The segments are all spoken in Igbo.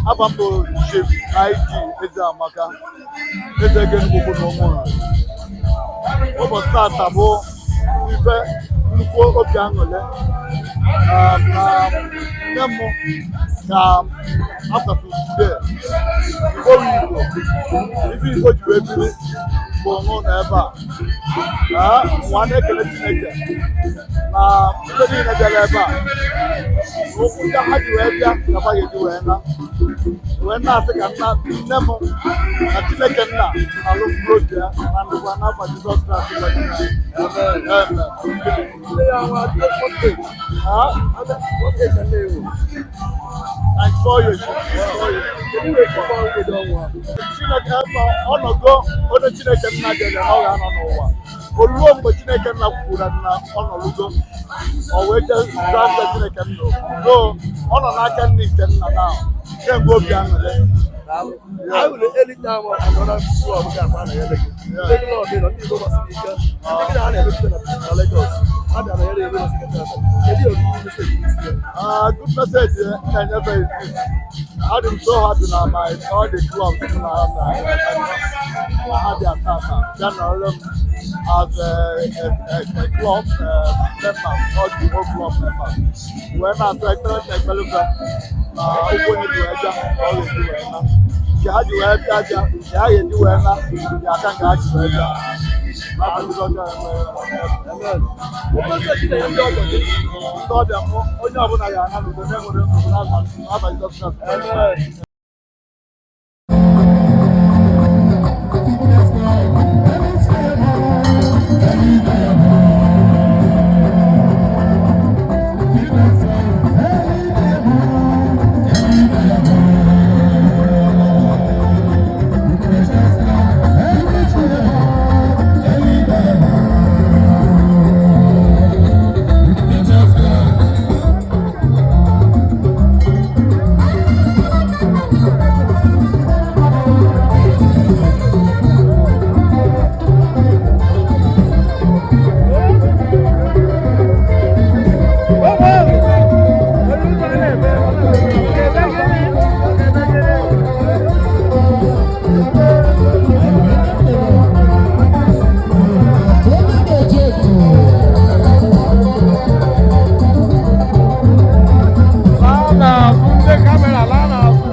Afa m bụ Chief IG Ezeamaka, Eze Egenugwu na Ụmụnri. Ụbọchị tata bụ ife nnukwu obi aṅụrị na nne m ka akwasịrị today. Igbo wu Igbo, ife Igbo ji wee biri bụ n'ụlọ ebe a. Nwa na-ekele Chineke na ndị niile bịara ebe a, n'ụkwụ ndị ha ji wee bịa ka ha ga-eji wee na wee na-asị ka nna nne m na Chineke nna alụ mkpụrụ obi ya na ndụkwa n'afa Jizọs Kraịst bụ Onyenwe anyị. Amen. Nne ya nwa, what age? Ah, What age ka nne ya nwere? 94 years, 94 years. Kedu ihe ejikọ mgbede ọnwụ ahụ? Chineke nọ ọnọgo onye Chineke nna dere na ọ ga-anọ n'ụwa. O ruo mgbe Chineke nna kwuru na ọ nọlugo, o wee jee zaa nze Chineke nna okwu. So ọ nọ n'aka nne nke nna na kemgbe obi aṅụrị. Daalụ. Anyị nwere elite ahụ anọrọ club ga-akpa na ya gị. Ndị club nọ, ndị Igbo gbasiri ike. Ndị gị na ha na-emepụta na Lagos. Ha bịara ya ebe gbasiri ike tata. Kedu ihe obibi message isi ya? Good message na-enyefe is this. I'm so happy na my all the clubs na ha bịa tata bịa nọrọ m as a club member, all the whole club members. Wee na-atụ ekpere na ekpere mfe na ụkwụ onye ji wee bịa ka ọ ga-eji wee na. Nke ha ji wee bịa bịa, nke ha ga-eji wee na, ya aka nke ha ji wee bịa. N'afọ Jizọs Kraịst, Amen. Message na-enye ndị ọgọ gị. Ndị ọbịa m, onye ọbụla ga-ana n'udo na-enwere nsogbu n'afa Jizọs Kraịst. Amen. Laa n'azụ, ndị camera, laa n'azụ.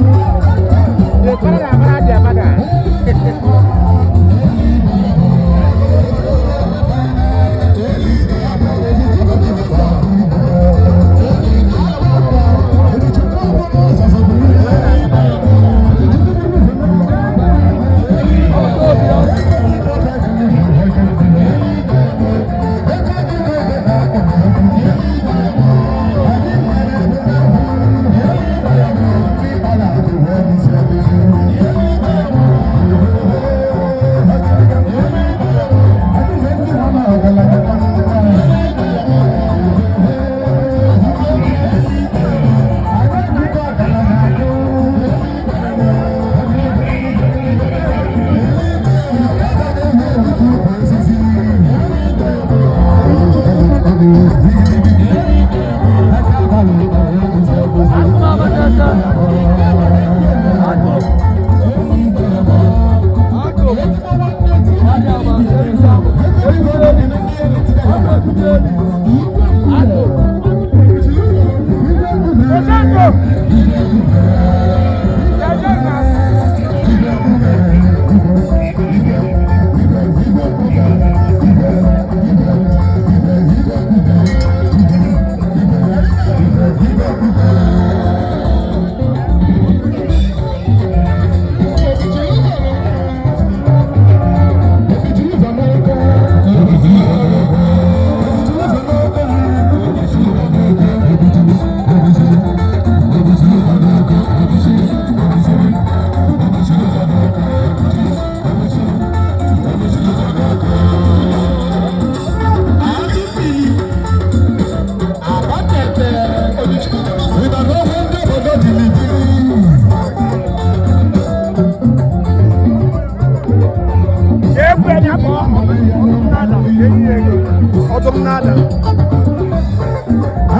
Ọdụm na-ada.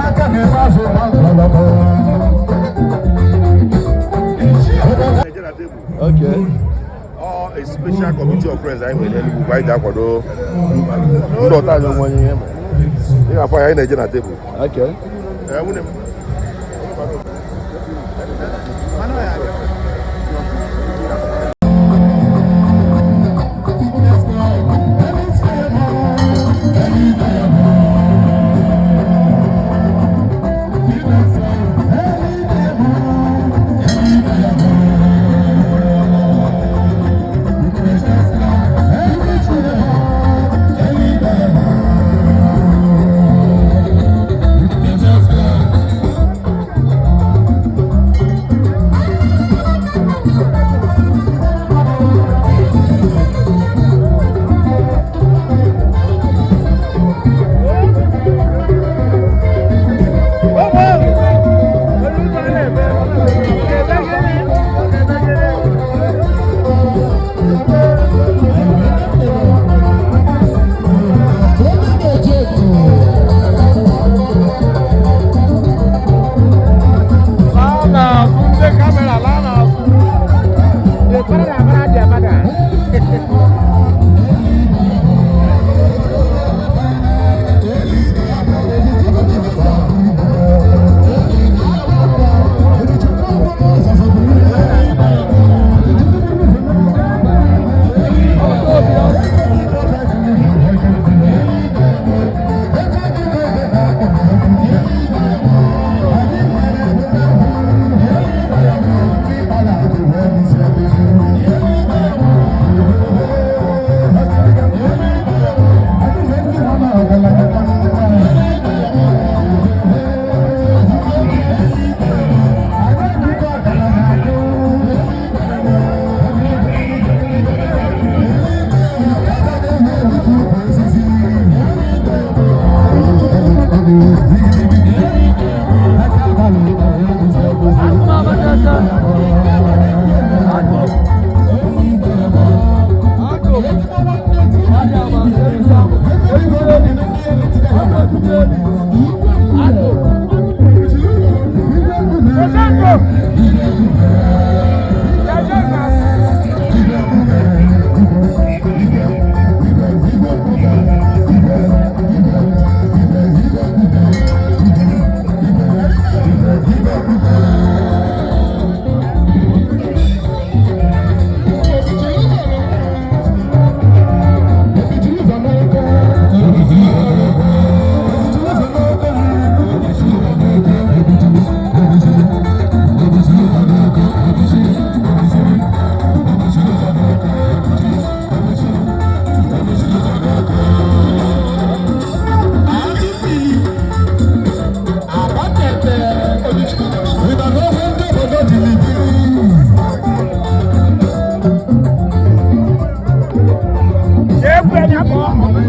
Aka na-eme azụ na ngalaba. Okay. Ọ a special committee of friends anyị nwere n'Enugu ka anyị ji akwado ndị ọta anyị onwe onye ihe mere. Ị ga-afọ ya, anyị na-eje na tebụl. Okay. Ee, nwunye m. Laa n'azụ, ndị kamera laa n'azụ.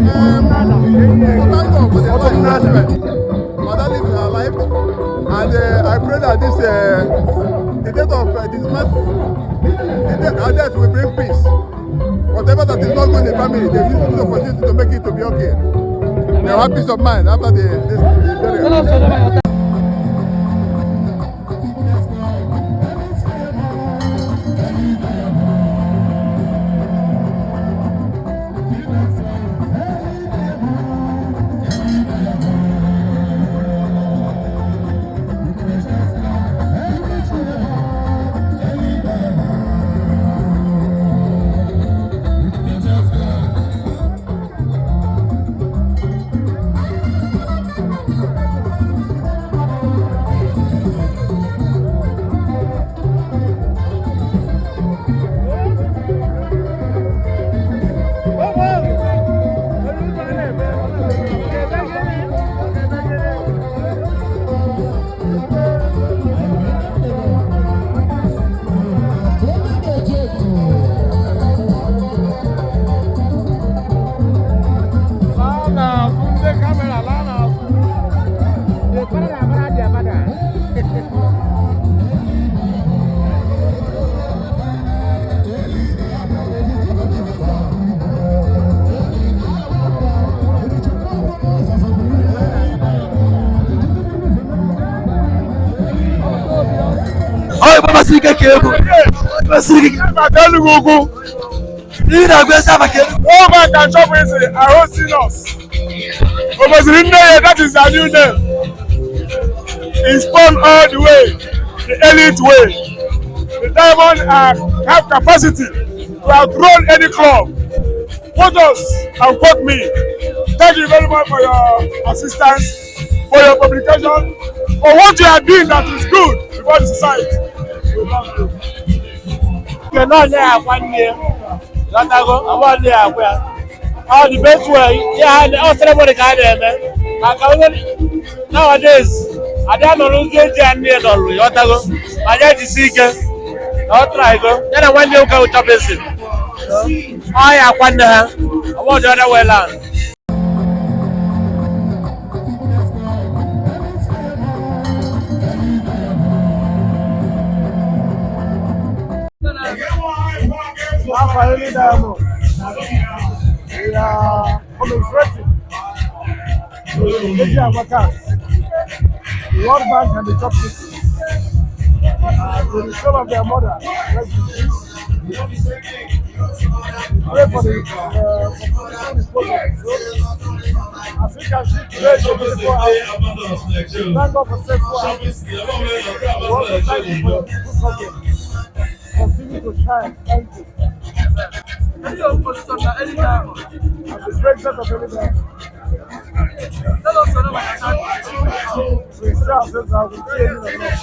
Thank God for the life aspect. Mother lived her life, and I pray that this the death of this man, the death, her death will bring peace. Whatever that is not good in the family, they use this opportunity to make it to be okay. They will have peace of mind after the burial. ka ebu mesiri gị Maka Enugu Ukwu. Ihe na-agwa ezi afa ka ebu. All man can chop it, Ahosinus. Obosiri nne ya, that is her new name. It's fun all the way, the elite way. The Diamond are, have capacity to outrun any club. Quote us and quote me. Thank you very much for your assistance, for your publication, for what you are doing that is good before the society. We love you. Nke na onye ya akwa nne ya ghọtago ọgbọ nne ya akwa ya ọ dị best way ihe ha ọ ceremony ka a na-eme maka onye nowadays ada nọrọ ụzọ eji ya nne ya nọrụ ghọtago ma ya jisi ike na ọ traigo ya na nwanne nwoke bụ chọpesi ọ ya akwa nne ha ọgbọ dị ọda wela. Alpha Elite Diamond. We are commemorating Ezi Amaka, the World Bank and the top city. To the soul of their mother, rest in peace. Pray for the for peaceful repose of the soul. As you can see today is a beautiful hour. Thank God for safe hour. We also thank you for your beautiful coverage. Continue to shine. Thank you. Kedu your position na Elite Diamond? I'm the president of Elite Diamond. Tell us your name and your title. We serve as I will see you in the Lord.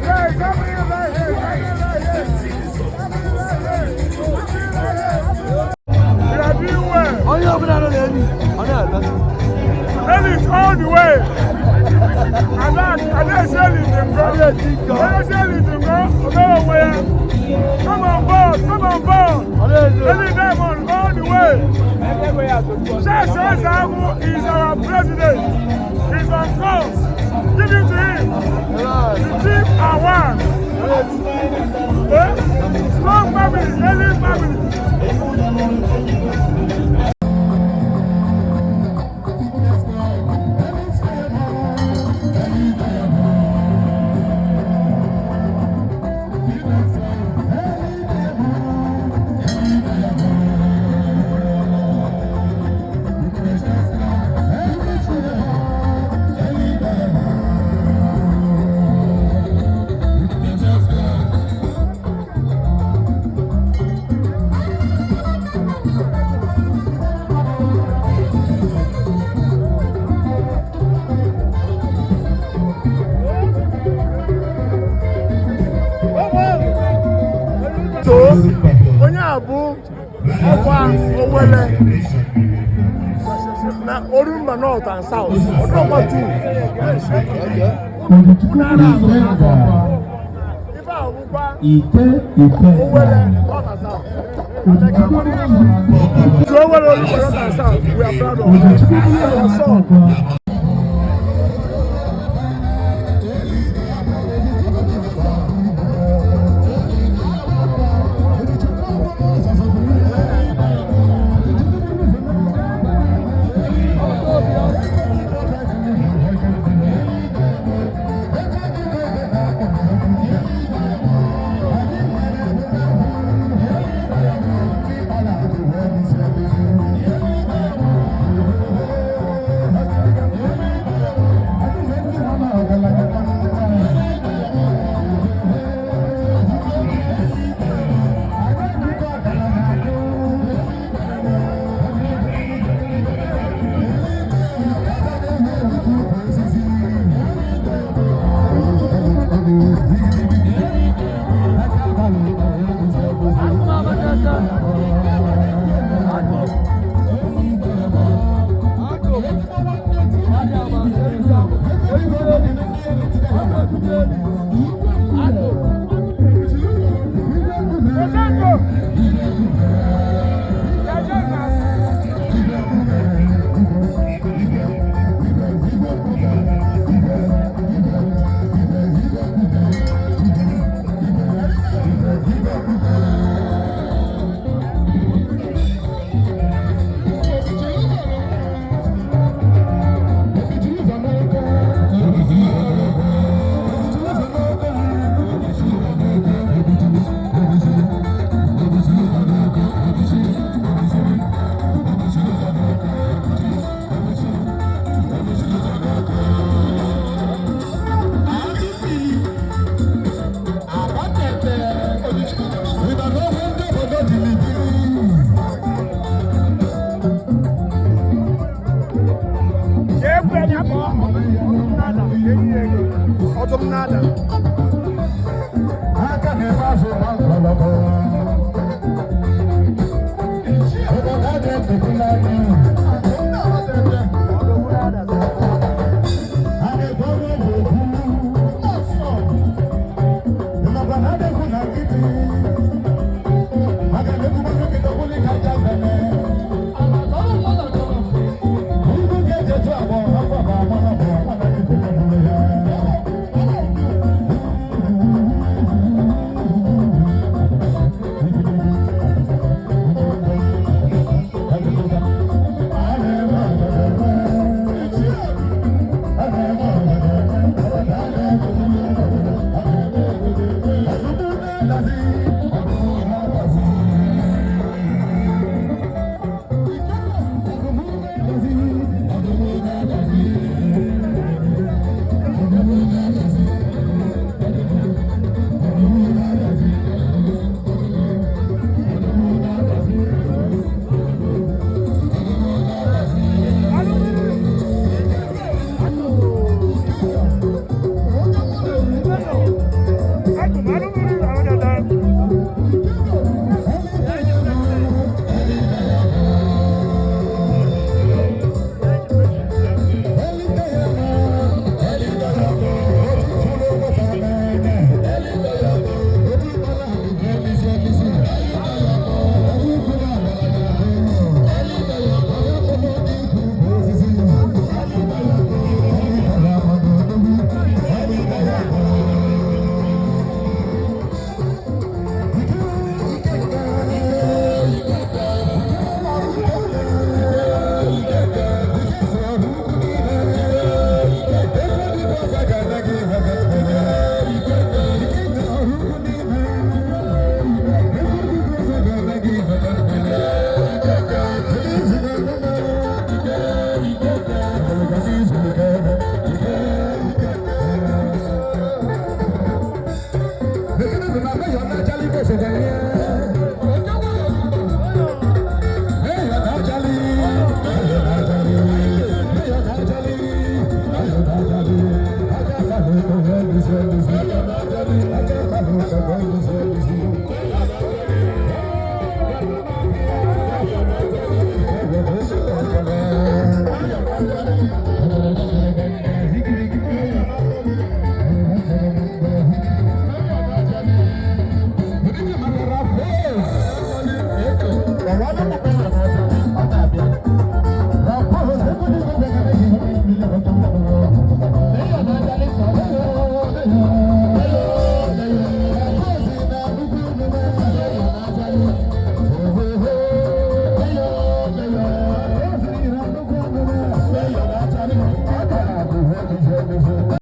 Yeah, it's happening right here. It's happening right here. It's happening right here. It's happening right here. We are doing well. Onye ọbụla nọ n'elu, ọ na-eme. Elite all the way. Ada Ada is elite nko. Ada is elite nko. Obere onwe ya. Come on board, come on board. Elite Diamond all the way. Church Ezeagu is our president. He's on course. Give it to him. The chief are one. Eh? Strong family, elite family. So onye a bụ ọkwa Owele na Orumba North and South ọdụrọkwa tu unu ara ahụ ife a bụkwa Owele North and South. To Owele Orumba North and South, we are proud of our son.